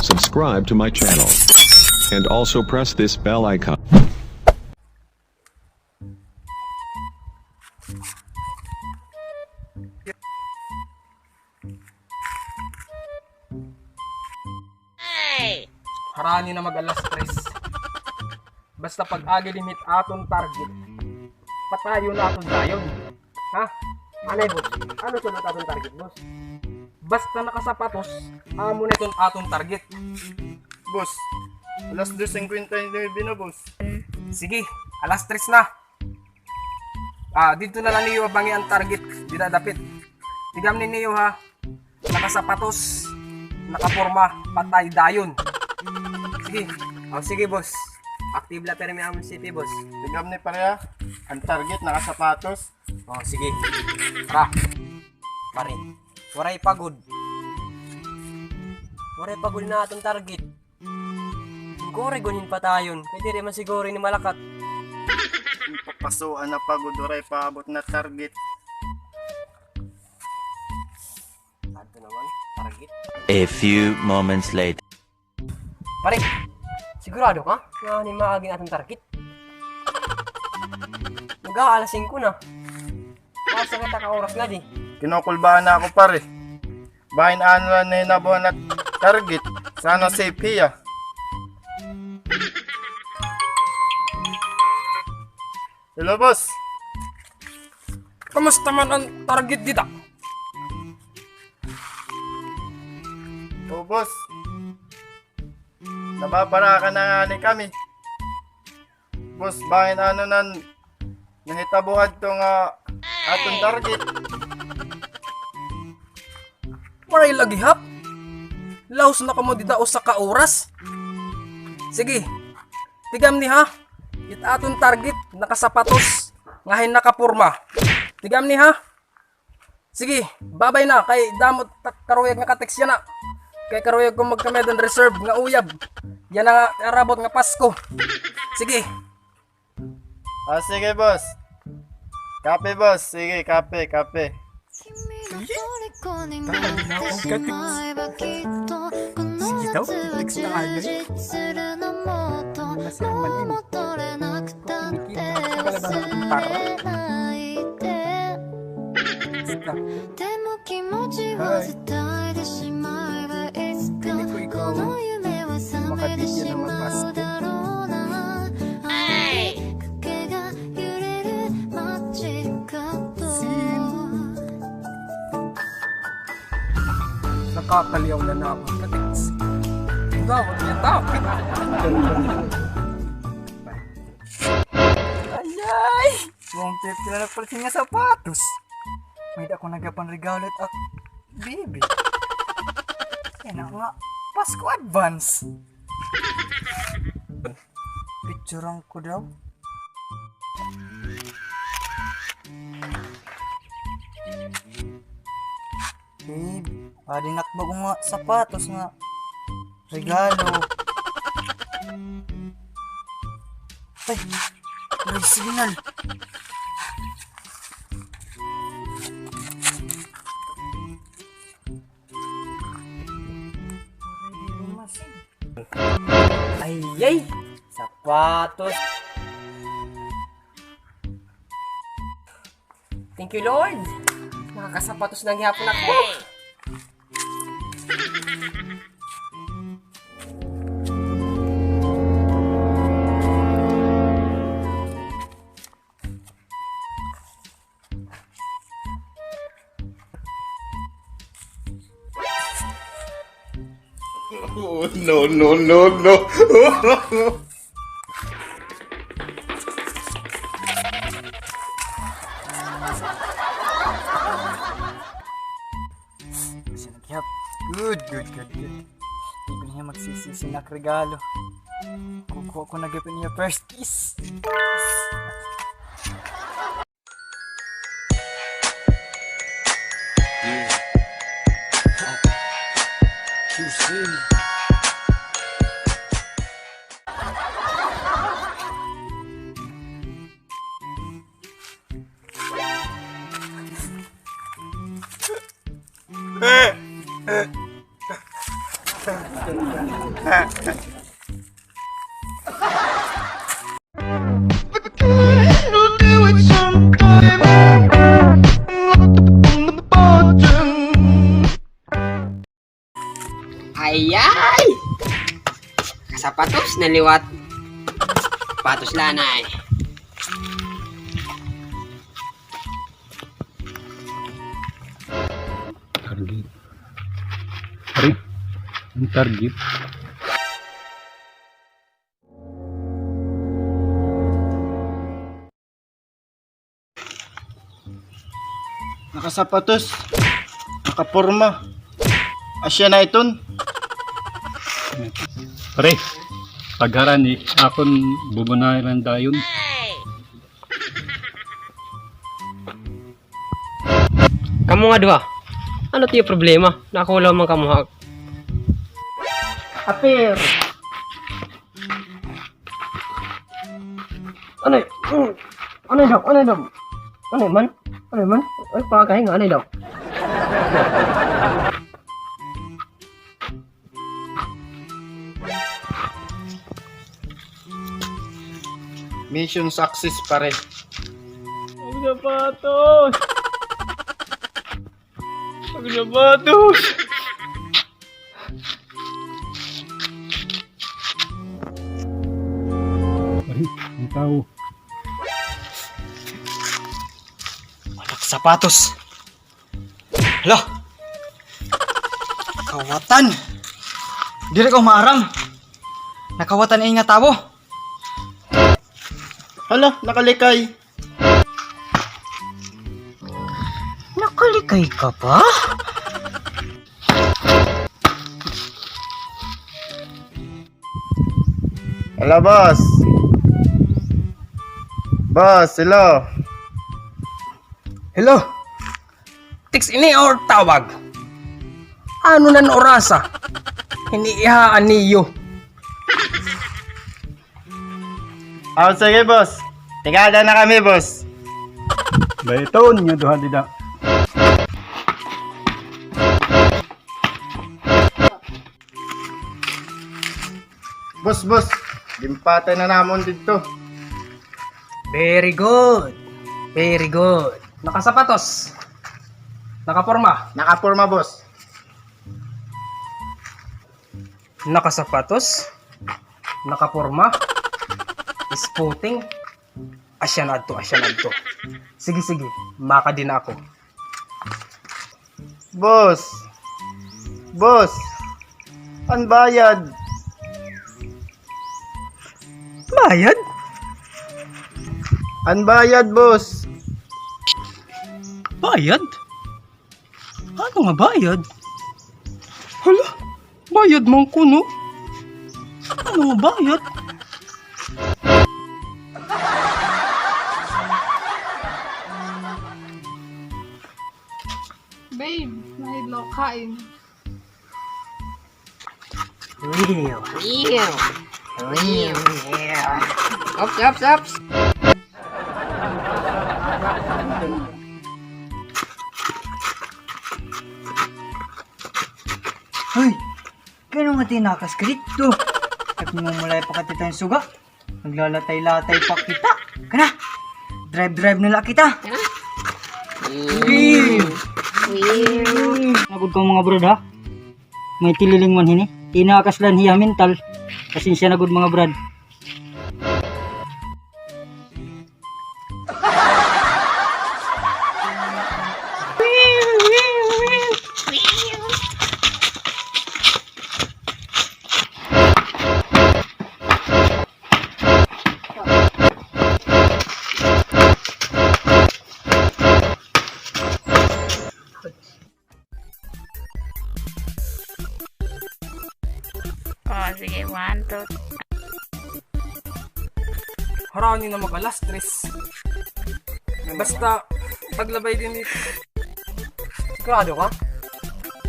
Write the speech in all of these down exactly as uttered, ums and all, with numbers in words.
Subscribe to my channel. And also press this bell icon. Harani na mag-alas tres. Basta pag-agi dinhi it aton target, patayon naton dayon. Ha? Anay, boss? Ano sunod aton target, boss? Basta nakasapatos, amo na iton aton target. Boss, alas dos singkwenta y nuebe na, boss. Sige, alas tres na. Ah, didto na la niyo abangi an target dida dapit. Tigamni niyo, ha. Nakasapatos, nakaporma, patay dayon. Sige. O, sige, boss. Aktibo la pirmi amon C P, boss. Tigamni, pare, ha. An target, nakasapatos. O, sige. Tara. Pare. Waray pa gud. Waray pa gud an aton target. Siguro gud hin patayon, kay diri man siguro ini malakat. Papasuan na pa gud, waray pa abot na target. Adto naman, target. A few moments later. Pare, sigurado ka nga ini maagi an aton target? Mag-aalas singko na. Asa kita ka oras ngadi? Kinukulbaan na ako, pare. Bahin ano na nahinabuhan na target. Sana safe hiya. Hello, boss. Kumusta man an target dida? O, boss. Nababaraka na ngani kami. Boss, bahin ano nan nahitabo hadto nga aton target? Waray lagi, Hap. Lahos na kamo dida usa ka oras. Sige. Tigamni, ha. It aton target, nakasapatos, nga hin nakaporma. Tigamni, ha. Sige, babay na, kay damo ta-, karuyag nga ka-text yana. Kay karuyag ko magkamay-ada hin reserve nga uyab. Yana nga karabot nga Pasko. Sige. Ah, sige, boss. Kape, boss. Sige, kape, kape. Sige daw, text na agay. Ano na siya man ini? Nakikita ko pala ba natin para? Basta. Hi. Feeling ko ikaw, makadate na magpas. Sin. Nakakaliyaw na na ako. Katiks. Gawag niya tao. Ayay! Wrong trip sila nagpalit nga sapatos. May da ko nagapanregalo it ak bibi. Yana nga, Pasko advance. Picturean ko daw. Babe, adi na it bag-o nga sapatos nga regalo. Ay, may signal. Ay, ay! Sapatos! Thank you, Lord! Nakakasapatos na gihapon ako! Oh, no, no, no, no. Kasi nagyap. Good, good, good, good. Di ko niya magsisisi na regalo. Kukuha ko na gapon niya first kiss. Yeah. Q C. Ay, ay! Kasapatos na liwat. Patos la anay. Target. Ari, an target. Nakasapatos, nakaporma. Asya na iton. Pre, pagharani, akon bubunayan dayon. Kamo nga duha. Ano it iyo problema? Nakulaw man kamo ha. Apir. Anay, mm, anay daw, anay daw. Anay man, anay man. Ay, pakahinga, anay daw. Mission success, pare. Ang sapatos! Ang sapatos! Ay, may tao. Walang sapatos. Hala! Kawatan! Diri ko maaram. Nakawatan ini nga tawo. Hala, nakalikay. Nakalikay ka pa? Hello, boss. Boss, hello. Hello. Text ini or tawag? Ano nan orasa? Hiniihaan niyo. Ah, sige, boss. Tigada na kami, boss. Dayton, nga duha dida. Boss, boss. Ginpatay na namon didto. Very good. Very good. Nakasapatos. Nakaporma. Nakaporma, boss. Nakasapatos, nakaporma, isputing, asya na adto, asya na adto. Sige, sige, makadi na ako. Boss! Boss! An bayad! Bayad? An bayad, boss! Bayad? Ano nga bayad? Hala, bayad man kuno. Ano nga bayad? Babe, nahidlaw kain. Real. Real. Real. Ops, ops, ops. Hoy! Kay ano nga tinakas ka didto? Nagmumulay pa ka didto hin suga. Naglalatay-latay pa kita. Kana? Drive-drive na la kita. Kana? Wee! Wee! Nagod ka, mga brad, ha? May tililing man hini. Tinakas la hin iya mental. Pasensya na gud, mga brad. Para ni na mag-alas tres. Basta, paglabay din dito. Sigurado ka?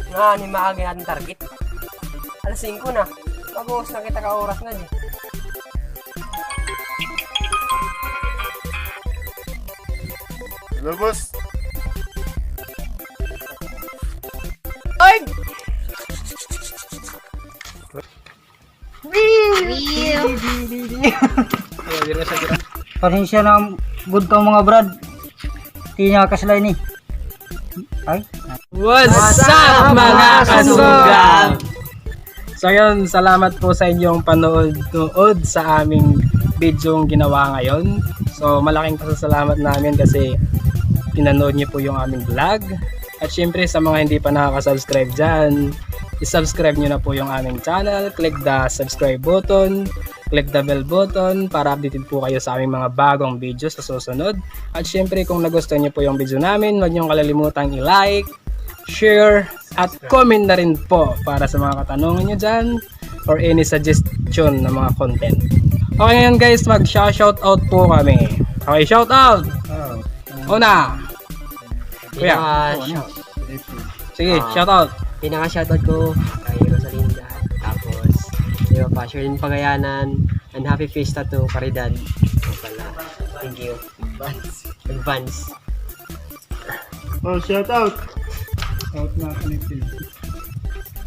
Nga, ni maaga natin target. Alas singko na. Pag-uwas na kita ka oras na di. Hello, boss. Ay! Pasensya na gud ka, mga brad. Di niya kaslay ni. Ay. What's up, mga kasuga? So yun, salamat po sa inyong panood-nood sa aming video ginawa ngayon. So malaking pasasalamat namin kasi pinanood niyo po yung aming vlog. At syempre sa mga hindi pa nakaka-subscribe dyan, i-subscribe nyo na po yung aming channel. Click the subscribe button, click the bell button para updated po kayo sa aming mga bagong video sa susunod. At syempre kung nagustuhan nyo po yung video namin, huwag nyo kalilimutang i-like, share, at comment na rin po para sa mga katanungan nyo dyan or any suggestion na mga content. Okay, ngayon guys, mag-shout out po kami. Okay, shout out! Una, Kuya. Pinaka-shout. Sige, shout out. Pinaka-shoutout ko kay Rosalinda. Tapos, di ba pa, Sherlyn Pagayanan, and happy fiesta to Caridad. Thank you. Advance. Oh, shout out. Shout na ako ni Phil.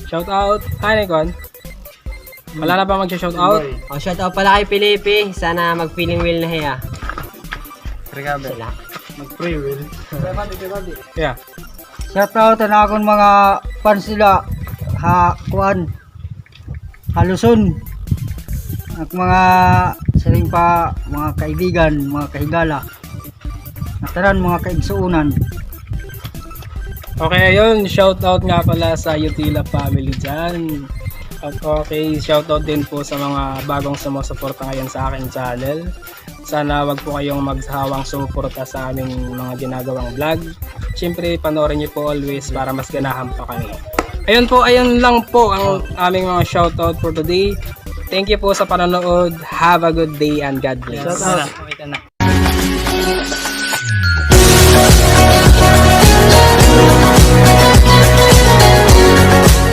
Shout out. Hi, Nikon. Wala na ba mag-shout out? Oh, shout out pala kay Felipe. Sana mag-feeling well na hiya. Sila. Mag-free will. Yeah. Shout out an akon mga fans nila ha kuan, ha Luzon. Ak mga siring pa, mga kaibigan, mga kahigala. Nga tanan mga kaigsuunan. Okay, ayun, shout out nga pala sa Yutila family dyan. At okay, shout out din po sa mga bagong sumusuporta ngayon sa aking channel. Sana wag po kayong magsawang sumuporta sa aming mga ginagawang vlog. Siyempre, panoorin niyo po always para mas ganahan pa kami. Ayun po, ayun lang po ang aming mga shoutout for today. Thank you po sa panonood. Have a good day and God bless. Shout out.